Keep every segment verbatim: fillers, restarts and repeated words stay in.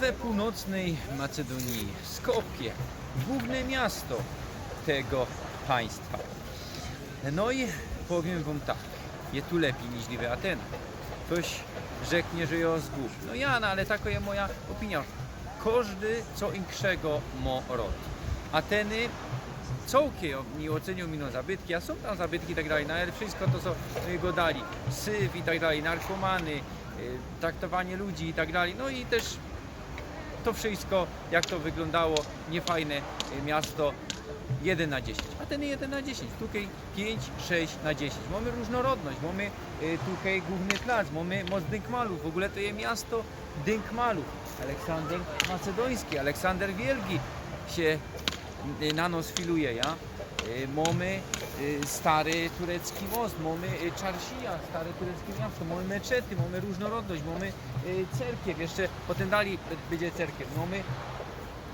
We północnej Macedonii, Skopje, główne miasto tego państwa. No i powiym wōm tak, je tu lepij niźli we Atenach. Ftoś rzeknie, że jo zgłup. No ja, no ale tako je moja ôpiniōn. Kożdy co inkszego mo rod. Ateny cołkij mi ôcyniył, mino zabytki, a sōm tam zabytki i tak dalij, no ale wszysko to, co, y, godali, syf i tak dalij, narkomany, y, traktowanie ludzi i tak dalij, no i tyż to wszysko, jak to wyglōndało, niefajne, y, miasto, jedyn na dziesiyńć. Ateny jedyn na dziesiyńć, tukej piyńć, sześć na dziesiyńć. Mōmy rōżnorodność, mōmy, y, tukej głōwny plac, mōmy moc dynkmalōw. W ôgōle to je miasto dynkmalōw. Aleksander Macedoński, Aleksander Wielgi sie, y, na nos filuje, ja? Y, mōmy, y, stary turecki most, mōmy, y, czarszija, stare tureckie miasto, mōmy meczety, mōmy rōżnorodność, mōmy, y, cerkiew, jeszcze potym dalij b-, bydzie cerkiew, mōmy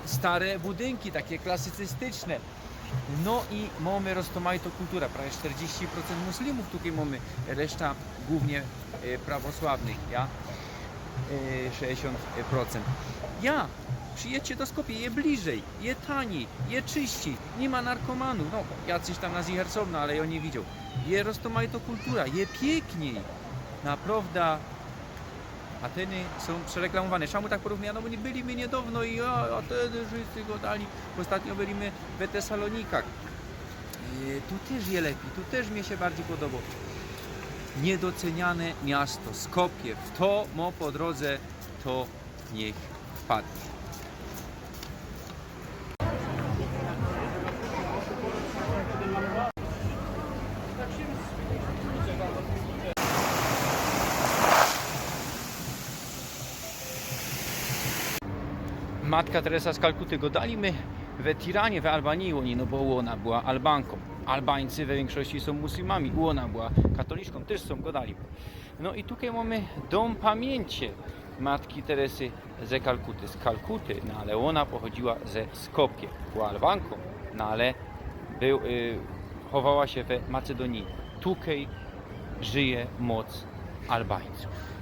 stare budynki, take klasycystyczne. No i mōmy roztōmajtõ kultura, prawie sztyrdziści procent muslimōw, tukej mōmy reszta głōwnie, y, prawosławnych, ja? Y, sześćdziesiōnt procent. Ja, przijedźcie do Skopje, je bliżyj, je tanij, je czyściij, niy ma narkomanōw, no, jacyś tam na zicher sōm, no, ale jo niy widzioł. Je roztōmajtõ kultura, je piyknij. Naprŏwda, Ateny sōm przereklamowōne. Szamu tak porōwniwōm? No bo niy, byli my niydŏwno i, a, Ateny wszyjscy godali. Ôstatnio byli my we Tesalonikach. E, tu tyż je lepij, tu tyż mie sie bardzij podobŏ. Niydocyniane miasto, Skopje. Fto mo po drodze, to niych wpadnie. Matka Teresa z Kalkuty, godali my we Tiranie, we Albanii ô nij, no bo ôna była Albankōm. Albańcy we wiynkszości sōm muslimami, ôna była katoliczkōm, tyż sōm godali. No i tukej mōmy dōm pamiyńci Matki Teresy ze Kalkuty, z Kalkuty, no ale ôna pochodziyła ze Skopje, była Albankōm, no ale bōł, y, chowała sie we Macedōnije. Tukej żyje moc Albajcōw.